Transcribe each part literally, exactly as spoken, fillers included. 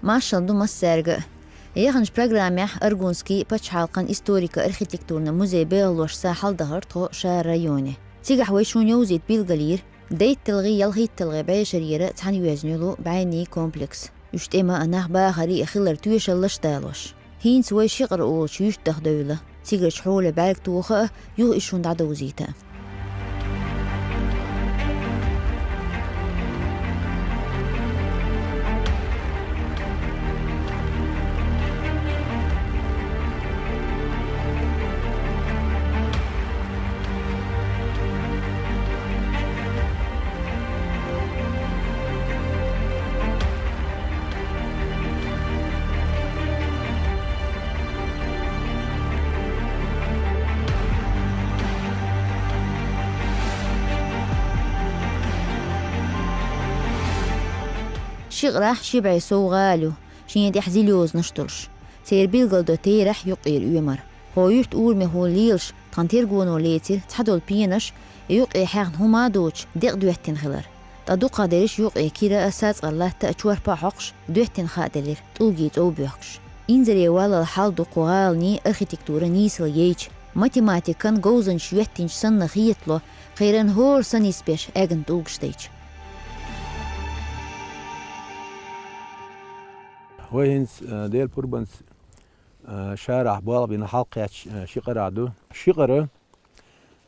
Маршал ду массаьрга а. Яханчу программехь Аргунский пачхьалкхан историко-архитектурни музей бегӀалошца хьалдахара тхо Шара районе. Цигахь вай шуна йовзийта билгалйира дейтталгӀий, ялхитталгӀий бӀешарера цхьаьна йоьзна йолу бӀаьнний комплекс. Уьш тӀеман а, нах бахарийн а хилар тоьшаллаш а далош. ХӀинца вай Шикъар олучу юьртах девлла. Цигарчу хьоле бӀаьрг тоха а, юха и шуна дӀадовзийта а. Шикъарахь ши бӀе сов гӀала ю, шена тӀехь зилёзанаш долуш. Церан билгалдо терахь юккъера оьмар. ХӀо юьрт урамехула лелаш, тхан тергоно лецира цхьадолу пенаш, юккъе хьехна хӀума а доцуш, декъа доьттина хилар. Ткъа дукхах дерриш юккъе кира а, сацкъара латта а, чорпа а хьокхуш, доьттина хаа делира, тӀулгий цӀов боьхкуш. Инзаре валлал хьал ду кху гӀаланийн архитектура нийсала яйча. Математикан говзанчаша йоьттинчу санна хетало, кхеран хӀора са нисбеш эгна тӀулгаш дайча. Вай хӀинца, а, Делан пурбанца, а, Шарахь болх бина хьалакхаьчча, а, Шикъарахь ду. Шикъара,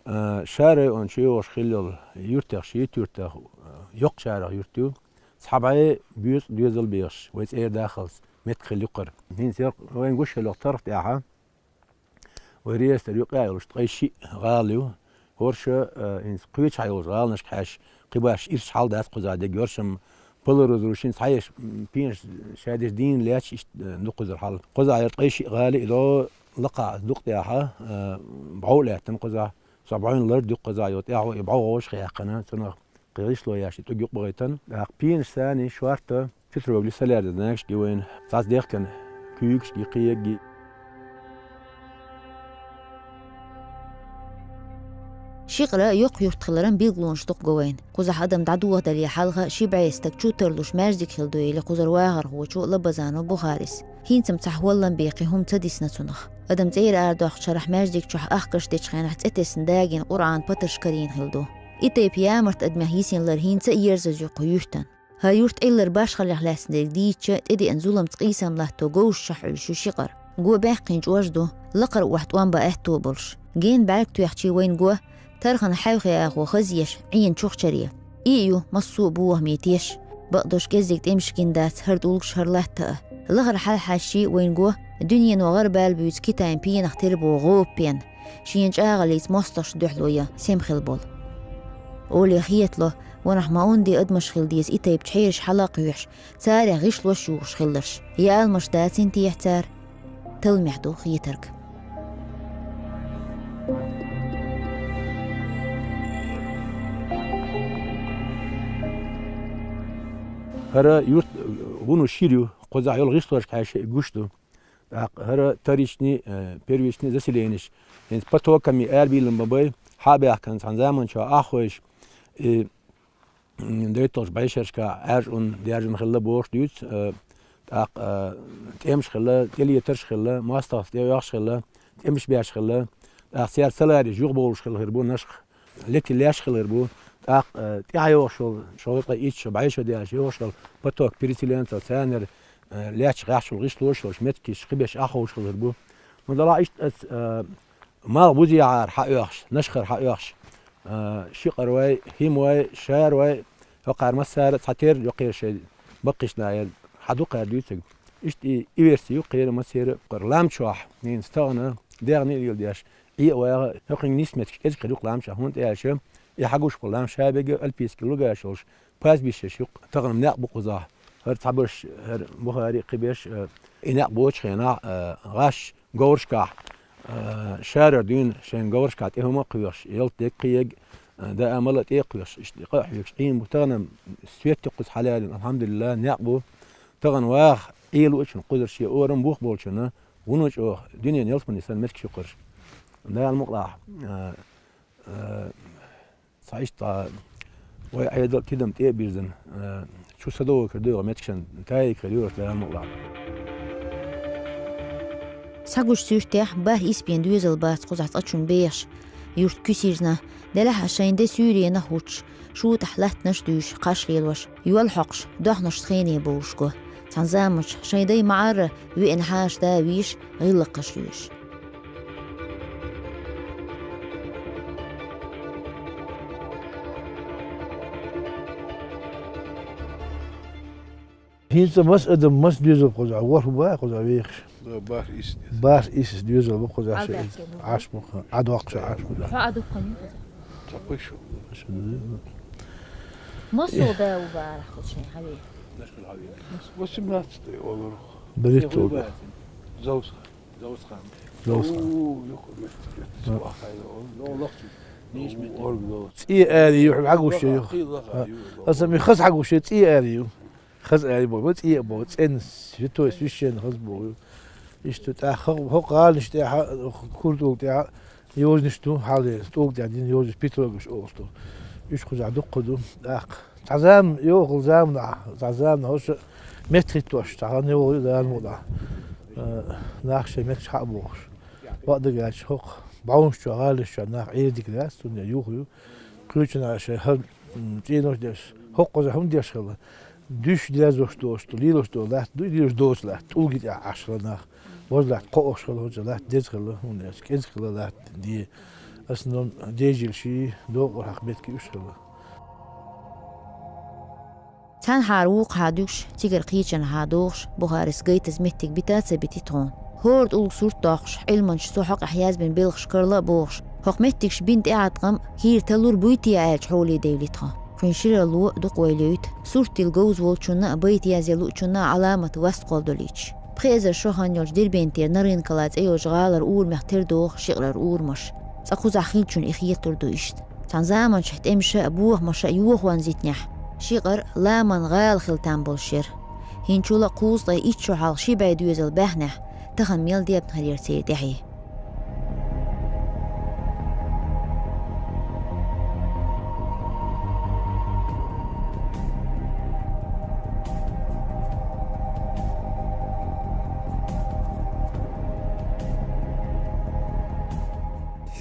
а, Шара район чу йогӀуш хилла йолу юьртех шийтта юьртех, а, йоккха Шарах юрт ю. Цхьа бӀе боьцу доьзал бехаш, вай цӀера дахалц меттиг хилла ю кхара. ХӀинца вайна гуш хиллачу тарх тӀехь вай реестр юккъе а йолуш ткъе шиъ гӀала ю. ХӀорш, а, хӀинца кхечахьа йолчу гӀаланашка хьаьжча, кхин башха ирча хьал дац кхузахь дерг, хӀорш-м паларазрушин схьаеш, м, пенаш шадерш дийна лаьтташ иштта, а, ду кхузара хьал. Кхузахь яра ткъе шиъ гӀала, и дӀо лакхахь аса дукха тӀехь, а, бӀов а лаьттина кхузахь. Со бӀовна лар дукха кхузахь йо, тӀаьхьо и бӀов гӀовгӀаш хьаькхна, цунах кхин гӀишло еш, и тӀуг юкъа бахийтина. ТӀаккха пенаш санна шорта, петроглиф, солярный знакаш ги вайна, цхьацца дехкина куьйгаш ги, кхиерг ги. Шикъара йоккха юрт хиларан билгалонаш дукха го вайна. Кхузахь адам дӀадохадале хьалха ши бӀе стаг чу тарлуш маьждиг хилла ду, или кхузара вахархочо Лабазанов Бухарис. ХӀинца-м цхьа хӀоллам бен кхин хӀума ца дисна цунах. Адам цӀера арадоккхучу шарахь маьждиг чохь ахкаш дечу хенахь цӀе тесна дагийна Къуръан патарш карийна хилла ду. И тайпа ямарта адамех йисина лар хӀинца а ерзаза ю кху юьртан. ХӀара юрт Ӏиллар башхаллех лаьцна дерг дийцча, тӀедеана зуламца къийсам латто говзаш чохь Ӏуьллуш ю Шикъар. Го баьккхина чӀож ду, лакхара охьа тӀом бан аьтто болуш. Гена бӀаьрг тоьхчий вайна го, тархана хьаьвхи агӀо хазъеш, Ӏена чухчаре. И а ю массо а бохаме теш. Бакъдолуш кӀеззиг тӀемаш гина дац хӀара тӀулгаш, хӀара латта а. Лахара хьалхьаьжчий вайна го, дуьнено гӀарабаьлла буьйцу Китайн пенах тера боху гӀопа пен. Шена чӀагӀаллица мостагӀчун дуьхьало ян сема хилла болу. Оле хетало, ванах ма-онда адамаш хила деза и тайпа чхьераш хьала а кхоьхьуш, царех гӀишлош а юхуш хилларш. Я алмаш дацийна техьа цара? Талламехь ду хетарг. ХӀара юрт вуно шира ю, кхузахь йолу гӀишлошка хьаьжча и гуш ду. ТӀаккха хӀара вторичный, э, первичный заселенеш, хӀинца потоками арабийлина бан бай, хьа а баьхкина цхьана заманчохь аххойш, и, м, дейтталгӀачу бӀешерашкахь Ӏаьржа ун даьржина хилла бохуш дуьйцу, э, тӀаккха, э, тӀемаш хилла, тӀелетарш хилла, мостагӀаца тӀеоьхуш хилла, тӀемаш беш хилла, тӀаккха церан салареш юхабовлуш хилла хир бу нашха. Леки леш хилар бу. ТӀаккха, э, тӀаьхьа йогӀуш йолу, шовзткъе итт шо, бӀе шо даьлча йогӀуш йолу поток переселенцев, царнара, э, лаьтташ гӀаьхьчул гӀишлош йолуш, меттигаш кхиберш ахховш хилар бу. Ну, делахь иштта ас, э, малх бузехьара хьаоьхуш, нашхара хьаоьхуш, э, Шикъар вай, ХӀима вай, Шара вай, хӀокхара массара а цхьатера йоккхера шайн баккхийчу наха хьан ду кхара дуьйцург. Иштта и, и версия ю кхера массера а кхара лам чохь, хӀинца тахана дегӀна а леладеш, Ӏе а вагӀа, хӀокхуьнга нисметтиг кӀезиг хир ю-кх лам чохь, хӀунда аьлча и хьагуш болу лам ша бега альпийский лугаш йолуш, пастбищеш ю-кх, тахана некъ бу кхузахь. ХӀара цхьаберш, хӀара Бухари а, кхиберш а, и некъ боцучу хенахь, а, гӀаш говрашкахь, а, шарара дуьйна шайн говрашкахь тӀе хӀума а кхоьхуш, ялта дерг, кхиерг, а, даа-мала а тӀе а кхоьхуш, иштта къа а хьоьгуш Ӏийна бу. Тахана свет ю кхуза хьалаьллина, алхьамдулиллахӀ, некъ бу. Тахана ваха Ӏе луучунна кхузара шен орам бух болчунна, вуно чӀогӀа дуьненан ялсамане санна меттигаш ю кхараш. Дала мукъалахь, а, а, цхьа иштта вай Ӏедал а, тидам тӀе а бирзина, а, Шу Садовый кара дуьйгӀа меттигашна таьӀ кара юрт Дала мукъалахь. Схьагучу суьртехь бархӀ исбен доьзал бац кхузахь цкъачунна бехаш. Юрт куьсирзина, делахь а шайн де суьйренах хӀуттуш, шутӀахь латтанаш а дуьйш, кхаш лелош, йол хьокхуш, дохнашца хене бовлуш го. Цхьана заманчохь шайн дай ма-Ӏарра веана хьаша да вийш, гӀиллакхаш лоьш. ХӀинца маса адам, маса доьзал кхузахь, ворхӀ бу кхузахь вехаш. Да, бархӀ исс. БархӀ исс доьзал бу кхузахь шиъ. Ӏадбаьхкина бу. Ӏаш бу, Ӏадоккхуш Ӏаш бу. Хьо Ӏадоккхуш ю кхузахь? Цхьа пхи шу. Масал да ву барахь кху шайн хьаве? Восемнадцатый олура. Беритта олура. Зовсхан. Зовсхан. Зовсхан. О, юха меттиг. Да. Вахайла олура. Ниш меттиг. Орг зовсхан. ЦӀе ари ю хьагуш ю. Аса ми хас хьагуш ю, цӀе ари ю. Хаза аьлла боху, цӀе а боху, цӀена святой, священный хаза боху. Иштта тӀаккха хӀокху гӀаланаш тӀехьа, куртӀулг тӀехьа йожанаш ду, хьалха тӀулга тӀехь дина йожанаш, питрогаш олуш ду. Уьш кхузахь дуккха ду. ТӀаккха цхьа зама, йохал заманахь, цхьа заманахь хӀорш меттахӀиттош, цхьа хан йогӀу ю, зама ду. Э, нах шайн метташ хьа а бохуш. Бакъдагача хӀокху бӀаьвнаш чохь, гӀаланаш чохь нах Ӏер дика дац, цунна юха ю. Кхечу наха шайн хӀара, м, цӀенош деш, хӀокхузахь хӀунда деш хила? Дуьш дерзош долуш ду, лелош долу латта ду, лелош доцу латта, тӀулги тӀехь Ӏаш хила нах. Важа латта кхоош хила, хӀунда латта деза хила, хӀунда аьлча кӀезиг хила латта де. Аса нун дежил ший, докъур хьакха меттиг уьш хила. Цхьанхьара вукхахьа дуьгуш, цигара кхечанхьа дохуш, Бухарис гайтаза меттиг бита а ца бити тхуна. ХӀора тӀулга сурт доккхуш, Ӏилманча цу хьокъехь язбина белхаш карла а бохуш, хӀокху меттигаш бина тӀеӀаткъам кийра талур буй те аьлча хьоле девли тхо. Кхуьнан ширалло дукха вай лоьйту, сурт дилла говза волчунна а, байта язъян луучунна а Ӏаламат васт кхолдолийча. Пхи эзар шо хан йолчу Дербентера Нарынкала цӀе йолчу гӀалара урамех тера доху шикъарара урамаш. Цкъа кхузахь хиллачунна и хеталур ду иштта. Цхьана заманчохь тӀемаша а, бохамаша а йохонан зитинехь, шикъар ламан гӀала хила там болуш яра. ХӀинчул а кхузткъе итт шо хьалха ши бӀе доьзал баьхнехь, тахана мел дебна хир яра церан тӀаьхье.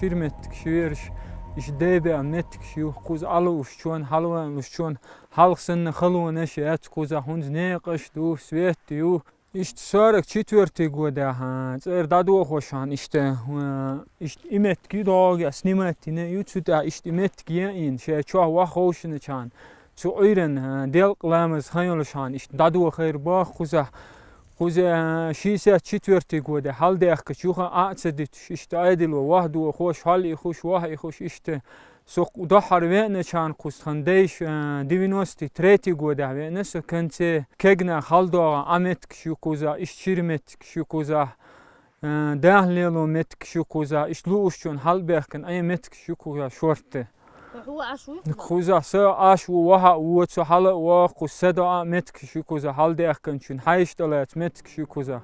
Шира меттиг, шира ераш, иштта дебеа меттигаш ю, кхуза Ӏалуушчун, хьалаваьллушчун, хьалха санна халонаш яц кхуза, хӀунда некъаш ду, свет ю. Иштта сорок четвёртый годехь, а, цӀера дӀадохошхьана иштта, а, иштта и меттиг ю догӀу, снимать йина ю, цу тӀехь иштта и меттиг яийна, шайн чохь ваха ховшиначарна, цу Ӏуьйранна, а, делкъа ламаз хан йолушхьана иштта дӀадохийра боху кхузахь. Кхуза, а, шестьдесят четвёртый годехь хьалдаьхкачу юха а ца дитуш, иштта Ӏедало ваха дохош, хьал ихуш, ваха ихуш, иштта Со дохьара веаначарна кхуза тхан дайша, а, девяносто третий годехь веана со конце, кегнах хьалдогӀа Ӏа меттигаш ю кхузахь, иштта шира меттигаш ю кхузахь, а, даха лело меттигаш ю кхузахь, иштта луушчун хьалабаьхкина Ӏен меттигаш ю кхузахь шортта. Хьо Ӏаш вуй кхузахь? Кхузахь са Ӏаш ву, ваха а ву, цу хьала а вогӀу, кхуза са доӀа меттигаш ю кхузахь, хьалдаьхкинчун хьаьша тӀелаца меттигаш ю кхузахь.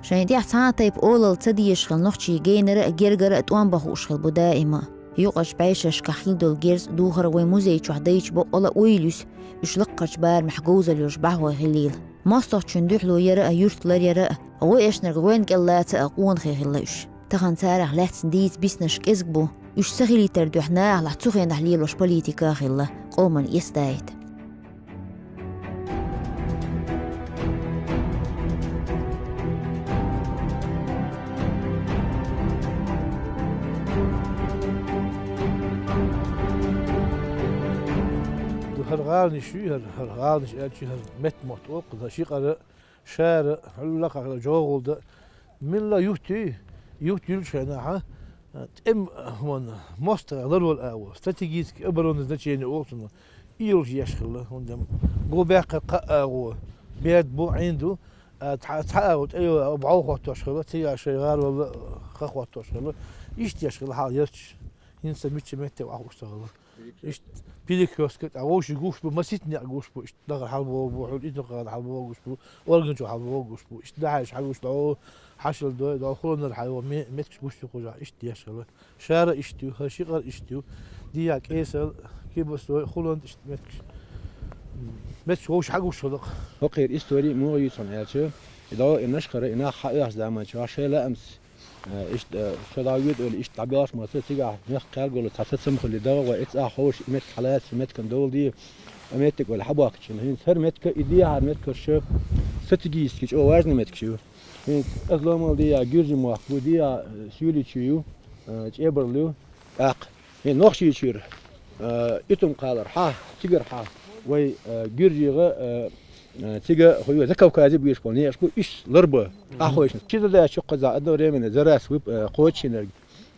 Шайн тӀехь цхьа а тайпа олалла ца дезаш хила нохчий генара а, гергара а тӀом бан хууш хила бу даима. Юкъарчу бӀешерашкахь хила долу герз духар вайн музей чохь дайча боккъала а ойла юьсу, уьш лаккхарчу барамехь говзалла йолуш бӀаьхой хилийла. МостагӀчун дуьхьало яра а, юьрт ларъяра а, гӀо эшнарг гӀоьнна кӀел лаца а къонахий хилла уьш. Тахана царах лаьцна дийца биснарш кӀезиг бу, уьш ца хилийтар дуьхьа нахалахь цу хенахь лелош политика а хилла, къоман эцдайта. ХӀара гӀаланаш ю, хӀара, хӀара гӀаланаш аьлча, хӀара метта мотт олу, хӀара шикъара, шара, хьуьлла кхахьла жогӀулда. Милла ютти, ютти юьллучу хенахьа, тӀем, ванна, мостагӀа ларвала агӀо, стратегический оборонный значение олу цунна, и йолуш еш хилла, хӀунда го баьккхира кхаа агӀо, берд бу, Ӏин ду, а, цхьа, цхьа агӀо тӀейо агӀо бӀов хӀоттош хилла, цигахь шайн гӀарвалла ха хӀоттош хилла, иштта еш хилла хьал ярчаш, хӀинца мичча метте вахуш ца хилла. Иштта перекрёстка тӀа вовший гуш бу, маситта некъ гуш бу, иштта дахар хьалбогӀуш бу, хьуна иту кхана хьалбогӀуш бу, орган чу хьалбогӀуш бу, иштта дахьаш хьагуш дӀо, хьашал дой, дӀо хуланнар хьайо, ме-, меттигаш гуш ю кхузахь, иштта деш хила. Шара иштта ю, хӀара ши къар иштта ю. Дия кӀесал, кибасой, хулан иштта меттигаш. Меттигаш вовший хьагуш хила. ХӀокхера истори муха юьйцу хьуна аьлча, и дӀо, и нашхара, и нах хьаоьхуш заманчохь, шайн лаамца Э, иштта, э, со дӀавоьду аьлла, иштта дӀабоьлхуш ма ца, цигахь мехкан кхаьргало цхьа сацам хилли дагӀа, вай эцӀа ховш, и меттиг хьалаца, и меттиган довла де, а меттиг вала хьабоаккхача. ХӀинца хӀара меттиг, и дехьара меттигаш стратегически чӀогӀа важный меттигаш ю. ХӀинца Азломал дия, Гуьржи мохк бу, дия, э, Суьличи ю, э, ЧӀебарла ю, тӀаккха. Э, Нохчийчуьра, э, Итум-кхалара хьа, цигара хьа, вай, э, Гуьржийга, э, э, цига хӀу ю, Закавказе беш болу некъаш бу, уьш ларба, Мгм. Ахойшна. Чи задача кхуза одновременно за раз вып-, э, кхочушинарг.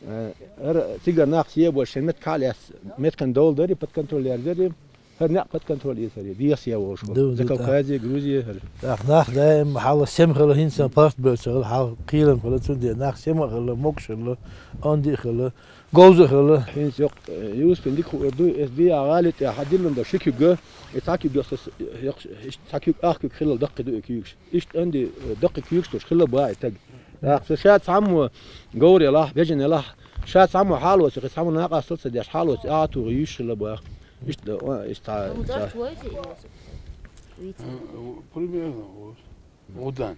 Э, ара цигара нах себош шайн меттиг хьалаэц, меттиган довла дари, под контроль ярзари, хӀара некъ под контроль ийсари, дехьа схьа волуш ву. Ду, ду, да. Закавказе, Грузия, хӀара. ТӀаккха нах даим хьала сема хила, хӀинца парт бевлла ца хила, хьала кхийрам хила, цундела нах сема хила, могуш хила, онди хила, говза хила. ХӀинца йоккха, э, Юсупан дика хуур ду, эс дия гӀали тӀехь хьадиллина дар ши куьг, и цхьа куьг йоссас, йоккха, иштта цхьа куьг, ах куьг хилла даккхий ду и куьйгаш. Иштта онди, э, даккхий куьйгаш долуш хилла бу и таг. ТӀаккха ша цхьаммо говр елахь, бежан елахь, ша цхьаммо хьалоцу, кхин цхьаммо накъостал ца деш, хьалоцу, а туху юьйш хилла баха. Иштта, о, иштта, Ну, цхьа. Дальше войти и войти. Видите? Э, примерно, вот. ГӀудан.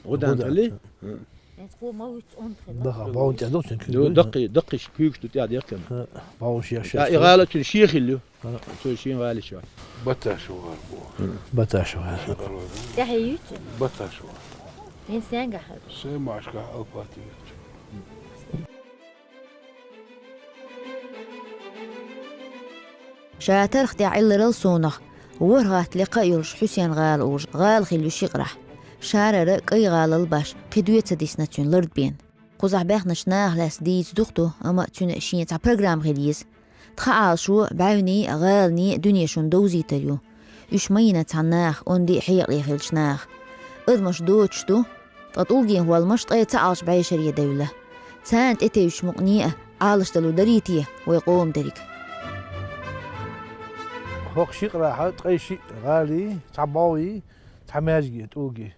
ГӀудан хилли? Э. Эс кхо ма вуьйцу онда хилла. Даха, баун тӀе ду, цуьнан куьг ду, ду, даккхий, даккхий куьйгаш ду тӀе а дехкана. Э, баун шех шех. Я, и гӀала цуьнан шен хилла ю. Цо шен гӀаличо. Баташев гӀар бу. Баташев гӀар. ТӀаьхье юьйцу? Баташев гӀар. Эн сенга хьара? Се машка алпати юьйцу. Ша тарх тӀехь Ӏилларал сонах, ворхӀ гӀатта лекха а йолуш Хьусен-гӀала уж, гӀала хилла ю ши къарахь. Шарара КӀай-гӀалал баш, кхин доьца дисна цуьнан лард бен. Кхузахь баьхначу нахах лаьцна дийца дукха ду, амма цуьнан шен цхьа программа хила еза. Тхан Ӏалашо бӀаьвнийн а, гӀаланийн а дуьне шуна довзийтар ю. Уьш ма йина цхьана наха, онди а хьекъале хиллачу наха. Адамаш доцуш ду, ткъа тӀулгийн хӀолламаш ткъе цхьа Ӏалашо бӀешаре девлла. Царна тӀетевжачу мукъане а Ӏалашдало дарий те вай къоман дерриг? ХӀокху ши къарахь ткъе шиъ гӀалин, цхьа бӀовгӀий, цхьа маьждигийн, тӀулгийн.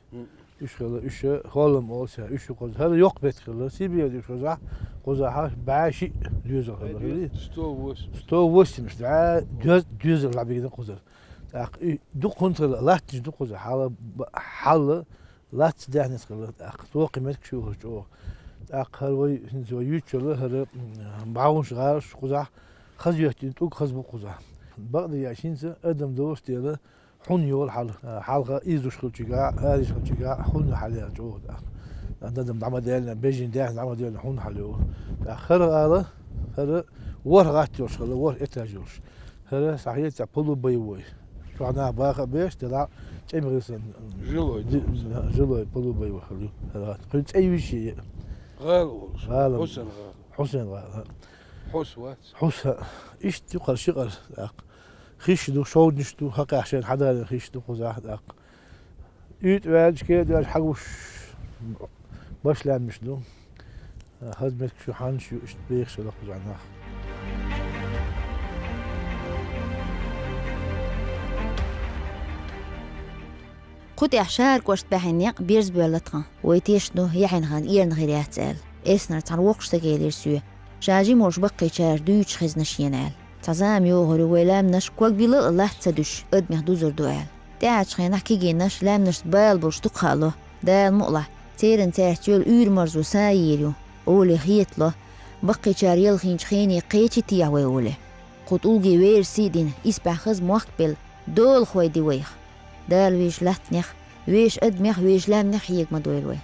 Уьш хилла, уьш хӀоллам олу цара, уьш ю кхуза. ХӀара йоккха меттиг хилла, Сибре уьш кхузахь, кхузахь бӀе шиъ доьзал хилла, хилла. Сто восемьдесят. Сто восемьдесят, бӀе доьз-, доьзал дӀабигна кхузара. ТӀаккха и дукха хӀунда хилла, латтанаш ду кхуза, хьала, б-, хьала латта даьхнес хилла, тӀаккха токхи меттигаш ю хӀара чӀогӀа. ТӀаккха хӀара вай, хӀинца вай юьйцуш йолу хӀара, м, бӀаьвнаш гӀалаш кхузахь хаза йоьттина, тӀулг хаза бу кхузахь. Бакъдерг аьлча, хӀинца адам доцу дела, хьун йолу хьал, хьалха иза уьш хилчигахь, ариш хилчигахь, хьун ю хьалера чӀогӀа тӀаккха. Адам дӀа ма даьллина, бежин даьхна дӀа ма даьллина, хьун хьал йолу. ТӀаккха хӀара гӀала, хӀара ворхӀ гӀатта йолуш хилла, ворхӀ этаж йолуш. ХӀара схьахьеца цхьа полубоевой. Чохь наха баха а беш, делахь цӀемгӀисан, жилой ди-, ду. Жилой полубоевой хилла ю. ХӀара гӀатта. Кхуьнан цӀе юьйш е. ГӀала волуш. ГӀала. Хьусен гӀала. Хьусен гӀала. Хьус вац? Хьус, хӀа. Иштта ю кхара ши къар тӀаккха. Хиш ду, шовданаш ду, хьакъехь шайна хьадарина хиш ду кхузахь тӀаккха. УьйтӀа ваьлча, кеда ваьлча хьагуш баш лаьмнаш ду. Хаза меттигаш ю, хьанаш ю, иштта бехаш хилла кхузахь нах. Кху тӀехь Шара кӀошта баьхьина некъ берза боьлла тхан. Вай тешна ду, яхьина хан эрна хир яц аьлла. Эснара цхьана воккхачу стага элира соьга, ша жима волуш баккхийчара дуьйцуш хезна шена аьлла. Цхьа зама йогӀур ю, вай лаьмнаш ког билла а латта ца дуьсуш, адамех дузур ду аьлла. ТӀаьхьарчу хенахь кегийнаш лаьмнашца бала болуш дукха хаало. Дала мукъалахь, церан цаьрца йолу уьйр-марзо са а йийр ю, олий хетало, баккхийчара ялхийначу хене кхечий техьа вай олий. Кху тӀулге верас сий а дина, исбаьхьа хаза мохк а белла, долахой ди вайх. Дала вешан латтанех, вешан адамех, вешан лаьмнех хьега ма дойла вай.